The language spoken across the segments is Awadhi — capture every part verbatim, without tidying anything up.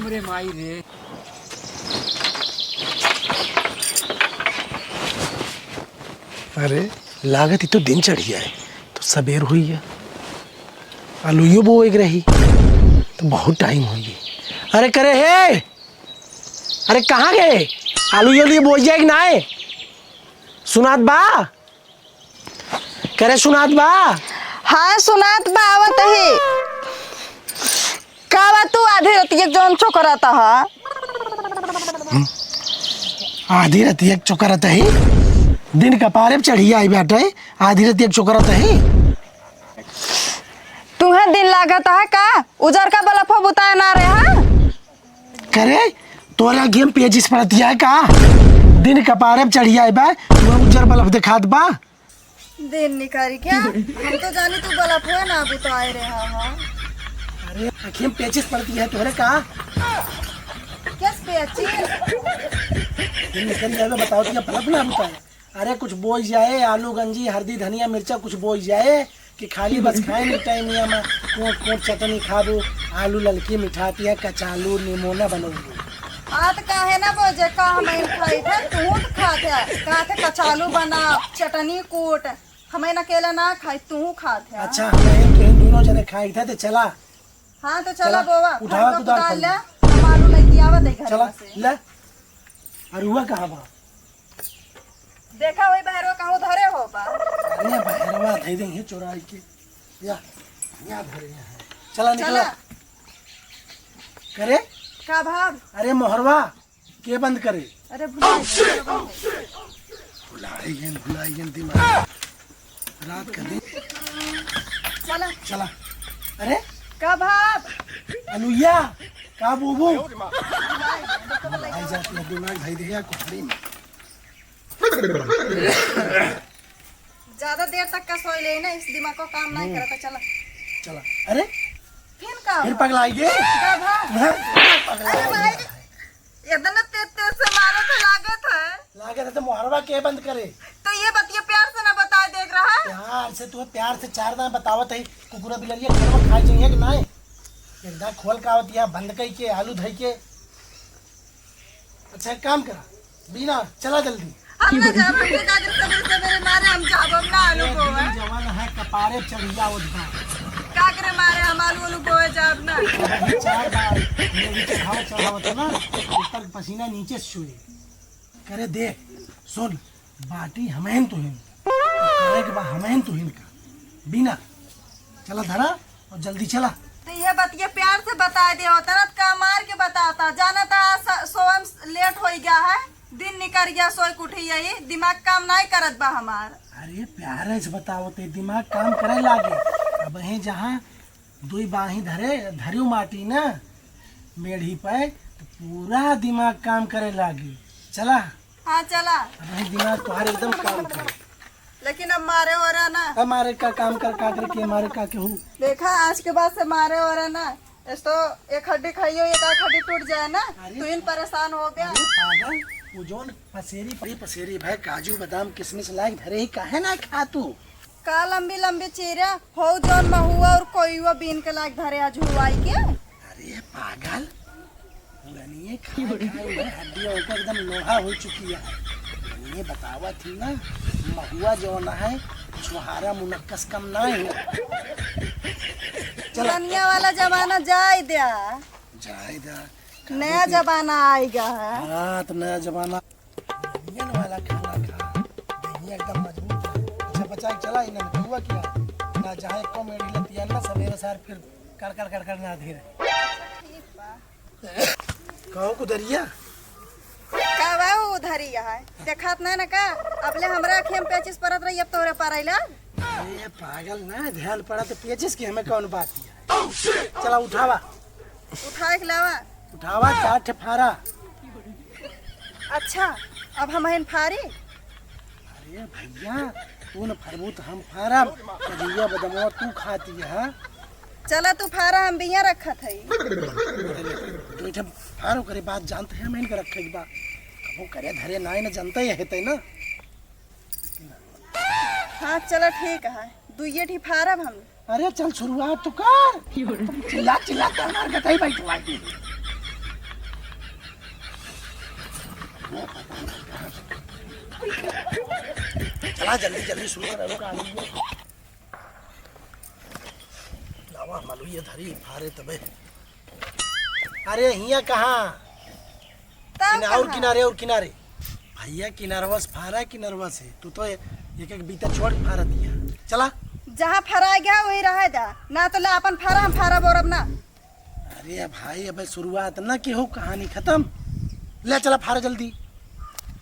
अरे माई रे। अरे, लागत ही तो दिन चढ़िया है, तो सबेर हुई है। आलूयो बोए के रही, तो बहुत टाइम होई। अरे करे हे, अरे कहाँ गए? आलूयो लिए बोई जाए कि नाय? सुनात बा? करे सुनात बा? हाँ, सुनात बा, आवत ही। का बा तू आधी रतिया जौन चोकरत ह? हम्म? आधी रतिया चोकरत ही? दिन कपारे पे चढ़ी आई बाटे, आधी रतिया चोकरत ही? तुहे दिन लागत ह का? उजर का बल्ब बुताए ना रहे, हाँ? करे, तोरा गेम पेचिस पड़तिया है का? दिन कपारे पे चढ़ी आई बा, तू उजर बल्ब दिखात बा। दिन निकारी क्या? हम तो जानी तू बल्ब होए ना बुताए रहा हा। अरे, आँखें में पेचिस पड़ती है तोहरे का? किस पेचिस? दिन निकल जाए तो बताओ, तुझे बल्ब ना बुताए। अरे, कुछ बोई जाए, आलू, गंजी, हरदी, धनिया, मिर्चा कुछ बोई जाए कि खाली बस खाए नहीं टाइम में कोट कोट चटनी खाबू, आलू ललकी मिठाती है, कचालू, निमोना बनोगी। आ त काहे ना बोजे, का हम इन खाई थे, तू तो खात है, का थे कचालू बना, चटनी कूट, हमें अकेला ना खाई, तू खात है। अच्छा, हम इन, इन दोनों जने खाई थे, तो चला। हाँ, तो चला चला, बोवा, उठावा घर का कुदाल कुदाल ले, हम आलू लेके आवा दे घर चला, से। ले। अरुआ कहाँ बा? देखा वही बहरवा कहूँ धरे हो बा। अरे बहरवा धई दे है चोराई के। या, या धरे है। चला निकला। चला। करे? का भाव? अरे मोहरवा, के बंद करे? अरे भुला गए, चलो बंद कर। भुलाई गए, भुलाई गए दिमाग। रात का दिन। चला। चला। अरे? का भाव? अनुया, का बोबू? भुलाई जाती है, दिमाग धई दे या कोठरी में। ज्यादा देर तक का सोई ले ना, इस दिमाग को काम नहीं हम्म। करता। चला। चला। अरे? फिर का फिर हुआ? पगलाई गए? का भाव? हाँ? अरे भाई, इतना तेज तेज से मारे थे, लागत है। लागत है तो मोहरवा के बंद करे? तो ये बतिया प्यार से ना बताए देख रहा है। प्यार से तू, प्यार से चार दाना बतावत है, कुकुरा बिलरिया खाना खाए चाहिए कि नाय? एकदम खोल का आवत या बंद कई के, आलू धई के। अच्छा, एक काम करा, बीना, चला जल्दी। हम ना जाब, हमके का करे सवेरे सवेरे मारे, हम जाब, हम ना आलू ए, बोए। दिन जवान है, कपारे चढ़िया उठबा। का करे मारे, हम आलू, आलू बोए जाब ना। अभी चार बार मेरी चढ़ावत, चढ़ावत है ना, ऊपर पसीना नीचे से छुए। करे देख, सुन, बाटी हमें तो हिन, करे के बा हमें तो हिन का। बीना, चला धरा और जल्दी चला। तो ये बतिया प्यार से बताए दे, उतरत का मार के बताता, जाना था स-, सोए में लेट हो गया है, दिन निकल गया, सोए के उठी यही, दिमाग काम नहीं करत बा हमार। अरे प्यार से बताओ ते दिमाग काम करे लागे। अब है जहाँ दुई बाही धरे, धरियो माटी ना मेढ़ी पे, तो पूरा दिमाग काम करे लागे। चला। हाँ, चला। अब भाई दिमाग तोहार एकदम काम करे। लेकिन अब मारे हो रहा ना। अब मारे का काम कर, का करे के मारे का केहू। देखा, आज के बाद से मारे हो रहा ना, इस तो एक हड्डी खाइयो, एक आध हड्डी टूट जाए ना, अरे तू इन परेशान हो गया। अरे पागल, वो जौन पसेरी, पसेरी भाई काजू, बादाम, किशमिश लायक धरे ही, काहे ना खा तू? का लंबी लंबी चीरे हो जौन महुआ और कोयुआ बीन के लायक धरे आज हुआई के? अरे पागल, पुरनिये खाए खाए में हड्डी ओकर एकदम लोहा हो चुकी है। पुरनिये बतावत ही ना, महुआ जौन है, छुहारा मुनक्कस कम ना है। चला। पुरनिया वाला जमाना जाए द्या। जाए द्या। नया जमाना आएगा है। हाँ, तो नया जमाना। इंजन वाला खाना खा, देहिया एकदम मजबूत है। अच्छा बचा के चला, इन्हें बतुआ किया ना, जहाँ एको मेढ़ी लतिया ना, सवेरे सार फिर कर कर कर कर ना धीरे। ठीक बा। कहो कुदरिया? का बा उधरिया है? देखात ना ना का? अबले हमरा आँखिया में पेचिस परत रही, अब तोहरे पर अइला। अरे पागल ना, ध्यान पड़ा तो पेचिस की हमें कौन बात है? चला उठावा। उठाए के लावा। उठावा, चार ठे फारा। अच्छा, अब हम हन फारी? अरे भैया, तू न फरबू त हम फारब। कजैया बदमवा तू खाती है। चला तू फारा, हम बिया रखत हई। दो ठे फारो करे बात जानते हैं, हम इनके रखे के बा। कबो करे धरे नाय न जानते ही हेते ना। हाँ, चला ठीक है, दुइये ठी फारब हम। अरे चल शुरुआत तो कर। चिल्ला चिल्ला के हमार गटई बैठवाई दी। चला जल्दी जल्दी शुरू कर, अरे का आदमी है। लावा, हम अलुइया धरी, फारे तबे। अरे हियाँ कहाँ? तब किना-, और कहाँ? किनारे, और किनारे। भैया किनारवा से फारा, किनारवा से। तू तो एक एक बीता छोड़ के फारा दिया। चला। जहाँ फराय गया वहीं रहे दा, ना तो ले अपन फारा, हम फारा बोरब ना। अरे भाई, अबे शुरुआत ना की हो, कहानी खत्म। ले चला फारा जल्दी।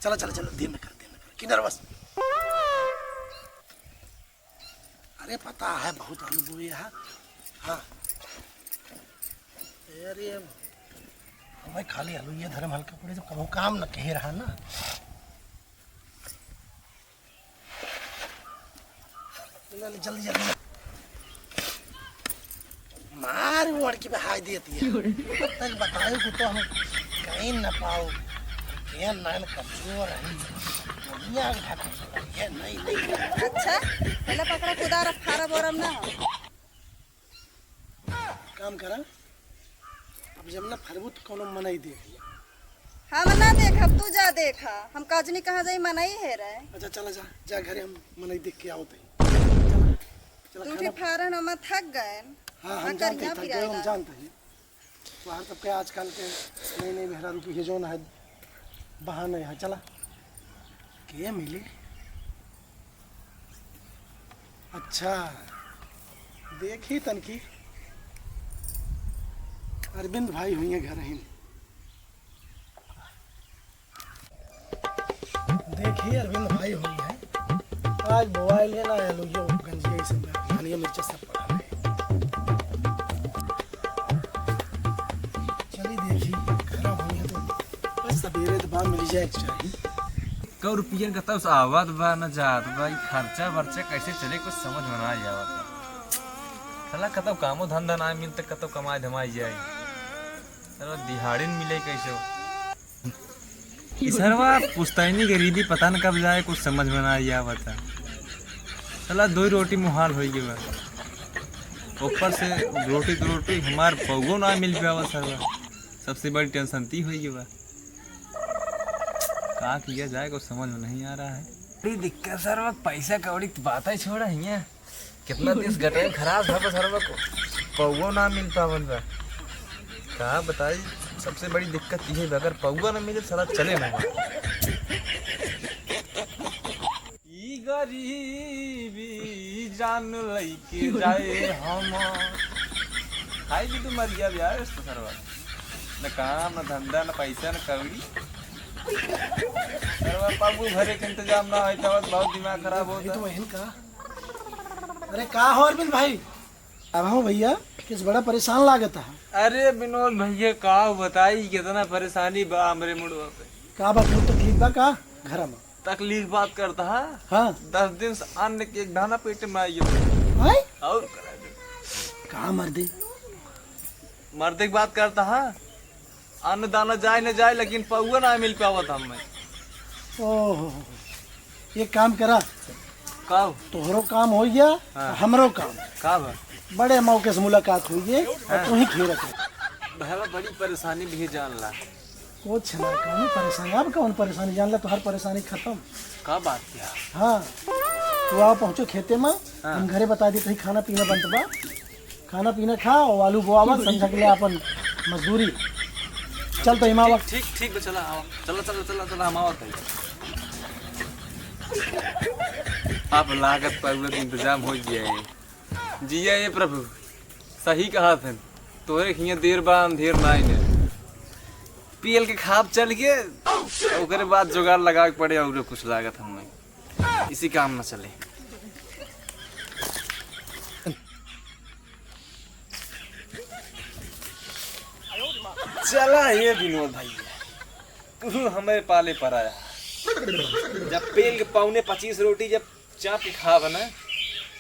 चला, चला, चला, देर न कर, देर न कर। किनारवा से। अरे पता है बहुत आलू बोए है। हाँ। अरे हमें खाली आलू ये धर्म हल्का पड़े तो कबो काम न कहे रहा ना। ले, ले, जल्दी, जल्दी। मार वोड़ के बहाय देती है। तक बताओ को तो हम कहीं न पाओ। के नैन कमजोर है। दुनिया के ढाका ये नहीं, नहीं। अच्छा, पहले पकड़ा कुदार, अब फारा बोरम ना हो। काम करा, अब जब ना फरबू तो कोनो मनई देख लिया। हम ना देखब, तू जा देखा। हम काजनी कहाँ जाई, मनई है रे। अच्छा चला जा, जा घरे हम मनई देख के आओ तई। चला, चला तू खाना भी फारन, हम थक गए। हाँ, हम जानते हैं, थक गए, हम जानते हैं। तोहार सबके आजकल के नई नई मेहरारू के ये जौन है बहाना है। चला, के मिली? अच्छा, देखी तनकी, अरविंद भाई हुई हैं घर ही। देखी अरविंद भाई हुई हैं, आज बोआइल है ना, आलू यो गंजिया, ये सब धानिया मिर्चा सब पड़ा है। चली देखी, घर हुई है तो बस सबेरे तो बाहर मिल जाए चाहिए। कौ रुपयन का तौस आवत बा, न जात बा, ई खर्चा वर्चा कैसे चले, कुछ समझ में ना आवत बा। साला कतौ कामो धंधा ना मिलत, कतौ कमाई धमाई जाए। साला दिहाड़िन मिले कैसे? ई सरवा पुश्तैनी गरीबी पता न कब जाए, कुछ समझ में ना आवत बा। साला दो ही रोटी मुहाल होई गए बा। ऊपर से रोटी तो रोटी, हमार पौवो ना मिल पावत सरवा। सबसे बड़ी टेंशन ती होई गए बा। का किया जाए, कुछ समझ में नहीं आ रहा है। बड़ी दिक्कत सरवा, पैसा कौड़ी की बात ही छोड़ा हियाँ। कितना दिन से गटरे खराब था बस सरवा को, पौवो ना मिल पावल बा। का बताई, सबसे बड़ी दिक्कत ये है, अगर पौवा ना मिले, साला चले ना। ई गरीबी जान लइके जाए हम। खाई भी तू मर गया यार, इस सरवा। न काम, न धंधा, न पैसा, न कौड़ी। सरवा पाबू भरे के इंतजाम ना होई, तब बहुत दिमाग खराब होता। ये तो बहन का। अरे का हो अरविंद भाई? अब हो भैया, किस बड़ा परेशान लागत है। अरे विनोद भैया, का बताई, कितना परेशानी बा हमरे मुड़वा पे। का बा, कुछ तकलीफ बा का घर में? तकलीफ बात करता है। हाँ। दस दिन से अन्न के एक दाना पेट में आई हो। आय? और करा दे। का मर्दे? मर्दे की बात करता है। अन्न दाना जाए न जाए, लेकिन पौवा ना मिल पावत हमें। ओहो, एक काम करा। का? तोहरो काम हो गया, हाँ। हमरो काम। का बा? बड़े मौके से मुलाकात हुई है और हाँ। तू ही घेरत है। भैया, बड़ी परेशानी भी जान ला। कुछ ना, कौन परेशानी? अब कौन परेशानी? जान ला, तोहर परेशानी खत्म। का बात किया? हाँ, तू आओ, पहुँचो खेते में, हाँ। हम घरे बता दी, कहीं खाना पीना बनत बा, खाना पीना खा और आलू बोआवा, समझा के ले अपन मजदूरी। चल तो हिमावा। ठीक, ठीक, ठीक बा, चला, आओ। चला, चला, चला, चला, हम आवत हई। अब लागत पौवा के इंतजाम हो गया है। जिया ये प्रभु, सही कहा थे, तोरे हियाँ देर बा अंधेर नाई ने। पीएल के खाब चल के, ओकरे बाद जुगाड़ लगावे के पड़े, और कुछ लागत हमें इसी काम न चले। चला ये विनोद भाई, तू हमारे पाले पर आया। जब पेल के पौने पच्चीस रोटी जब चाप के खाब ना,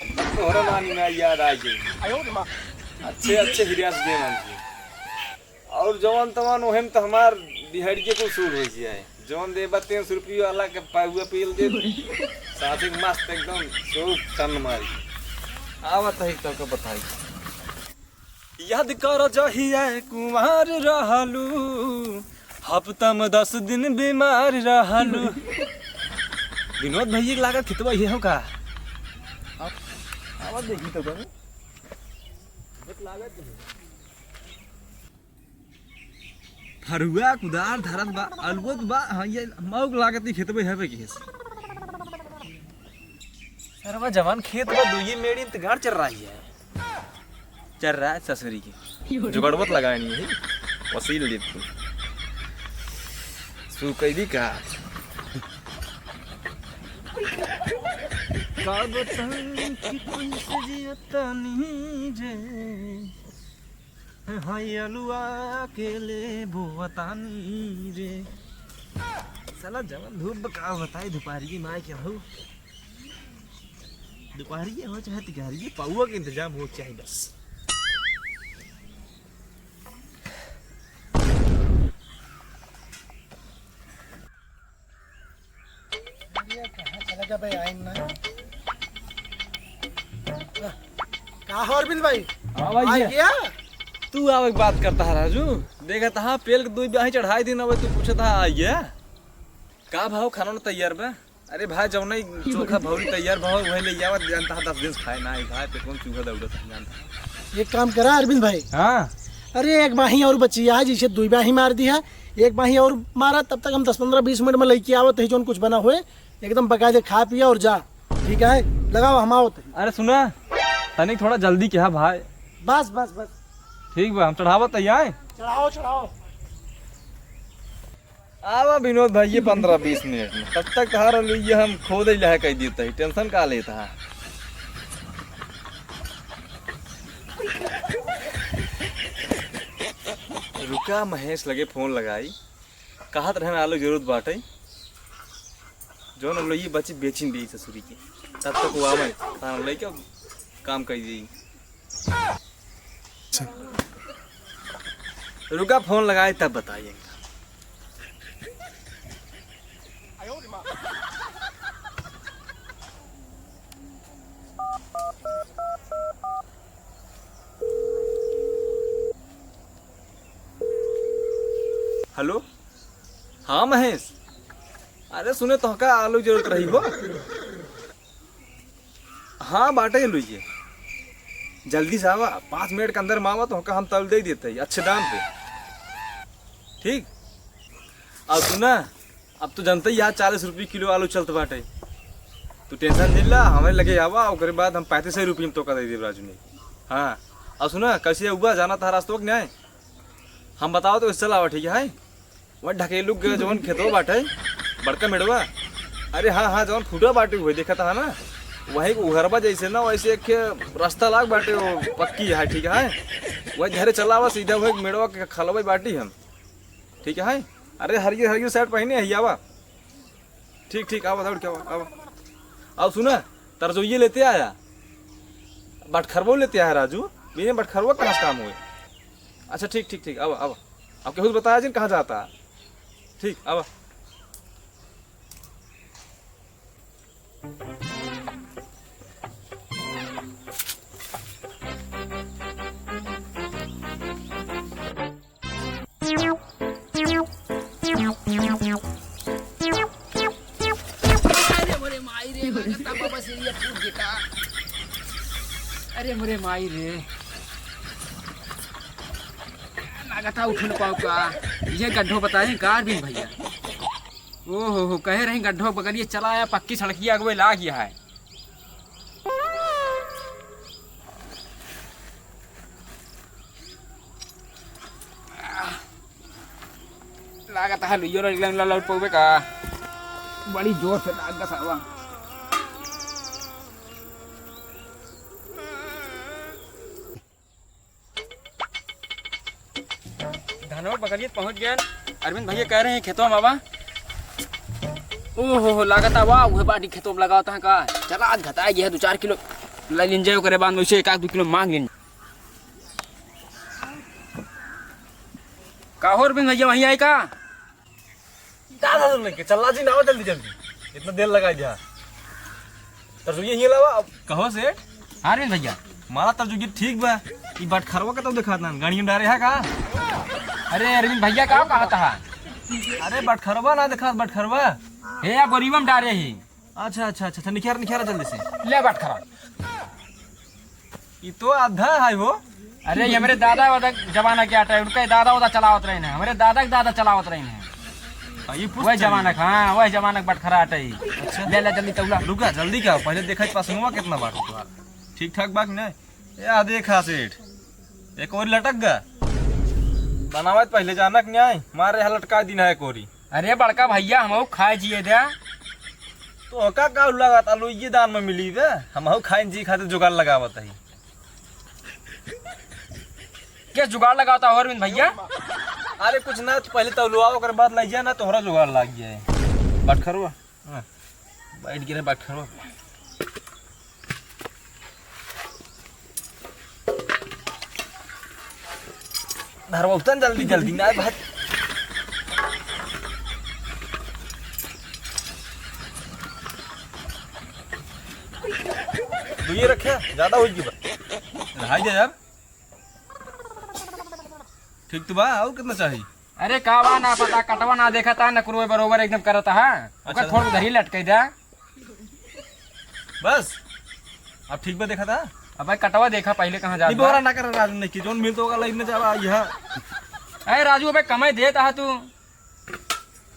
तब तोहरा नानी ना याद आ जाई। अच्छे अच्छे हिरिया से दे मांगी। और जवन तवन ओहेम तो हमार बिहारी के कुछ सूट हो जाए। जवन देबा तीन सौ रुपये वाला के पाउआ पील दे, साथ ही मस्त एकदम सूप टन मारी। आवत है तो के बताई। याद कर जहिया कुमार रहलू, हफ्ता में दस दिन बीमार रहलू। विनोद भैया के लागत खेतवा ये हो का? आवाज देखी तो करो। फरुआ कुदार धरत बा, अलगोत बा, हाँ, ये मौक लागत ही खेतवे हवे के। सरवा जवान खेत बा, दुइये मेड़ी इंतजार चल रहा है। चल रहा है ससुरी के। जुगाड़ मत लगाए नहीं है, वसील लेत तू। सु कैदी का। का बताई कि कैसे जियतानी रे। हाय अलुआ के ले बोवतानी रे। साला जवन धूप बा, का बताई, दुपहरिये माय के हो। दुपहरिये हो चाहे तिगहरिये, पौवा के इंतजाम हो चाहे बस। अरे, कहाँ चला गया भाई, आइन ना। का हो अरविंद भाई? हाँ भाई, आ ये गया? तू आवे के बात करता है राजू, देखा था पेल के दो ब्याही चढ़ाई दिन, अब तू पूछता है, आ गया? का भाव खाना ना तैयार बा? अरे भाई, जौन ही चोखा भौरी तैयार भाव वही ले आवत, जानता है दस दिन से खाए ना है भाई, पेट में चूहा दौड़त है, जानता है। एक काम करा अरविंद भाई। हाँ। अरे एक बाही और बची है, जिसे दो बाही मार दी है, एक बाही और मारा, तब तक हम दस पन्द्रह बीस मिनट में लेके आवत है, जौन कुछ बना हुए, एकदम बकायदे खा पिया और जा, ठीक है? लगाओ, हम आवत है। अरे सुना, तनिक थोड़ा जल्दी किहा भाई। बस, बस, बस। ठीक बा, हम चढ़ावत है आए। चढ़ाओ, चढ़ाओ। आवा विनोद भाई, ये पन्द्रह बीस मिनट में, तब तक तहार अलुइया हम खोदे लहा कह देता ही, tension का लेता है? रुका, महेश लगे फोन लगाई, कहत रहन आलू जरूरत बाटे, जौन आलू ये बची बेचिन देई ससुरी के, तब तक वो आवे, तान लइके काम कर देई। अच्छा। रुका, फोन लगाए तब बताइए। हेलो, हाँ महेश, अरे सुने, तोहका आलू जरूरत रही हो? हाँ, बाटे लुइये। जल्दी से आवा, पाँच मिनट के अंदर में आवा, तोहका हम तौल दे देते हैं, अच्छे दाम पे। ठीक? और सुना, अब तो जनते ही, यहाँ चालीस रुपये किलो आलू चलत बाटे। तू tension नहीं ला, हमारे लगे आवा, ओकरे बाद हम पैंतीस सौ रुपये में तोका दे देब राजू ने। हाँ, और सुना, कैसे हुआ, जाना था रास्तों के न्याय? हम बताओ तो इससे लावा, ठीक है? वह ढकेलू के जवन खेतवा बाटे, बड़का मेड़वा, अरे हाँ, हाँ, जवन फूटा बाटे हुए देखा था ना, वही उघरबा जैसे ना, वैसे एक रास्ता लाग बाटे, वो पक्की है, ठीक है? वही धरे चलावा सीधा, वही मेड़वा के खलवे बाटी हम, ठीक है? अरे हरियर, हरियर shirt पहने है, आवा। ठीक, ठीक, आवा, दौड़ के आवा, आवा। आओ सुना, तरजोइये लेते आया, बटखरवो लेते आया राजू, बिना बटखरवा कहाँ से काम हुए? अच्छा, ठीक, ठीक, ठीक, आवा, आवा। अब केहू से बताया जिन कहाँ जाता है। ठीक, आवा। अरे मोरे माई रे, लागता बाबा सीढ़िया फूट गया। अरे मोरे माई रे, लागता उठ न पाऊ का। ये गड्ढो बताए कार भी भैया। ओ हो हो, कहे रही गड्ढो बगलिए चला आया, पक्की सड़किया अगवे लाग गया है। लागत है लुइयो रे, लंग लड़ पउबे का। बड़ी जोर से लाग गसावा। धनवा बगलिए पहुँच गए। अरविंद भैया कह रहे हैं खेतवा में आवा। ओ हो हो, लागत है वाह, उहे बाटी खेतवा में लगावत हैं का। चला आज घटाए गया है दो चार किलो। ले लीन जाए, ओकरे बाद में उसे एक आध दो किलो मांग लीन। का हो अरविंद भैया, वहीं आए का? का था तुम लेके? चल राजी ना, आओ जल्दी जल्दी, इतना देर लगा दिया। तरजुइया यहीं लावा अब। कहो सेठ। हाँ अरविंद भैया। मारा तरजुइया ठीक बा, ई बटखरवा के तो दिखात ना, गाड़ियों डारे है का? अरे अरविंद भैया, का कहा था? अरे बटखरवा ना देखा, बटखरवा। हे, या बोरिवा में डारे ही। अच्छा, अच्छा, अच्छा, अच्छा, निखार, निखार जल्दी से। ले बटखरा। ई तो आधा है वो। अरे, ये हमरे दादा वादा जमाना के आटा है, उनका दादा वादा चलावत रहे हैं, हमरे दादा के दादा चलावत रहे हैं। हाँ, ये पूछ वही चाहिए। जमाना का, हाँ, वही जमाना का बटखरा आटा ही। अच्छा। ले, ले, जल्दी तौला। रुका, जल्दी क्या, पहले देखा पसंगवा कितना बाटे तोहार। ठीक ठाक बा कि नहीं? या देखा सेठ, एक और लटक गा। बनावत पहले जाना कि नहीं? मारे यहाँ लटका दीन है एक ओरी। अरे बड़का भैया, हमहू खाए जिए दे। तो का, का लगा था, लो ये दान में मिली दे, हमहू खाए जी खातिर जुगाड़ लगावत है। के जुगाड़ लगावता हो अरविंद भैया? अरे कुछ ना, तू पहले तौलवा, ओकर बाद लइ जा ना, तोहरा जुगाड़ लाग जाए। बटखरवा, हाँ, बैठ गिरे बटखरवा। धरवा उतन जल्दी, जल्दी ना भाई। दुइये रखे, ज्यादा हो गई बा। रहाई दे यार। ठीक तो बा, और कितना चाही? अरे का बा ना पता, कटवा ना देखा था, नकुरवे बरोबर एकदम करता है। ओकर अच्छा। थोड़ा उधर ही लटके दे। बस, अब ठीक बा देखा था। अबे कटवा देखा पहले कहाँ जात नहीं, बा? बोरा ना कर राजू, नहीं कि जोन मिल तो होगा, लाइन में जावा, यह। अरे राजू, अबे कमाई देता है तू।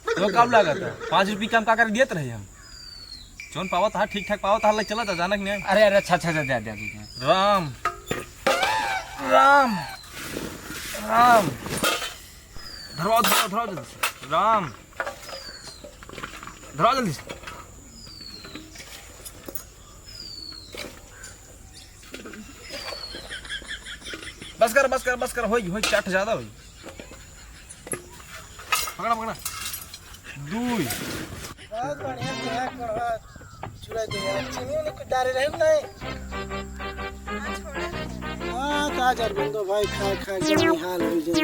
तो कब लागत है? पाँच रुपये कम का कर दियत रहे हम। जौन पावत हा, ठीक ठाक पावत हा, लग चला था, जाना कि नहीं? अरे, अरे, अच्छा, अच्छा, अच्छा, दे, दे, दे, दे। राम, राम, राम। धरवाओ, धरवाओ, धरवाओ जल्दी से। राम, धरवाओ जल्दी से। बस कर, बस कर, बस कर, होई, होई, चाट ज्यादा होई। पकड़ा, पकड़ा। दुई। बहुत बढ़िया, बढ़िया, बढ़िया। चुरा दे यार, चीनी उनी कुछ डाले रहे नहीं? हाँ, का जान बंदो भाई, खा, खा के निहाल हो जाए।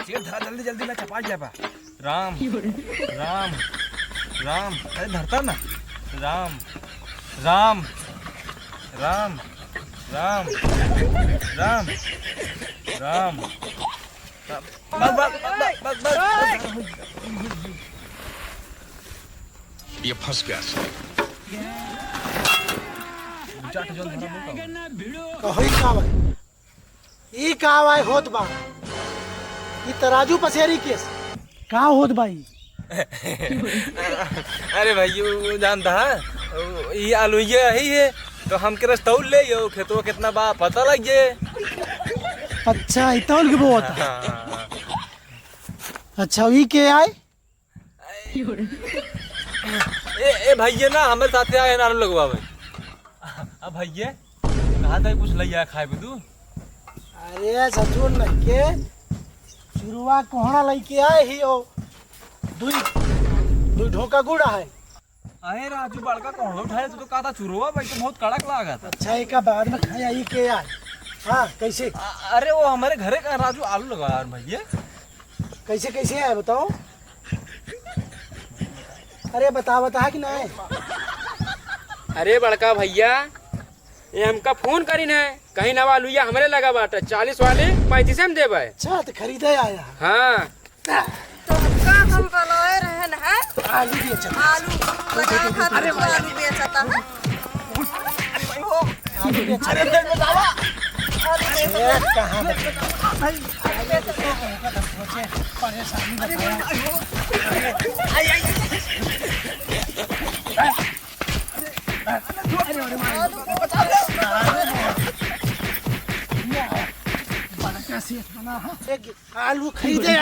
ये धरा जल्दी, जल्दी ना चपा गया बा। राम, राम, राम, अरे धरता ना। राम, राम, राम, राम, राम, राम। बस, बस, बस। ये फंस गया। कहो ही का भाई? ई का आवाज होत बा? ई तराजू पसेरी केस। का होत बा ई? अरे भाई, वो जानता है, वो, ये आलू ये है, ये तो हम के रस तौल ले, यो खेतवा कितना बा, पता लग जे। अच्छा, ई तौल के बोत। हाँ, हाँ, हाँ। अच्छा, ई के आए? ए, ए भैया ना, हमरे साथे आए ना आलू लगवावे। अब भैया, कहा था कुछ लइया खाए बदू? अरे ससुर नहीं के, चुरवा कोहड़ा लइके आए ही हो। दुई, दुई ढोका गुड़ है। अरे राजू, बड़का कोहड़ा उठाए, तू तो कहा था चुरवा, भाई तो बहुत कड़क लागा था। अच्छा, एक बाद में खाए, आई के यार। हाँ, कैसे? अ-, अरे वो हमारे घरे का राजू आलू लगा यार भैया। कैसे, कैसे है बताओ? अरे बता, बता कि नहीं? अरे बड़का भैया, ये हमका फोन करिन है, कहिन आलुइया हमरे लगा बाटे, चालीस वाले पैंतीस में देबे। अच्छा, तो खरीदे आया। हाँ। तो हमका हम बोलाए रहन है। आलू बेचत। आलू लगा खातिर अरे तू आलू बेचता है। अरे भाई हो। आलू बेचत। अरे पेट में जावा। आलू बेचता है। कहाँ बेचता? परेशानी बताओ। आलू खरीदे।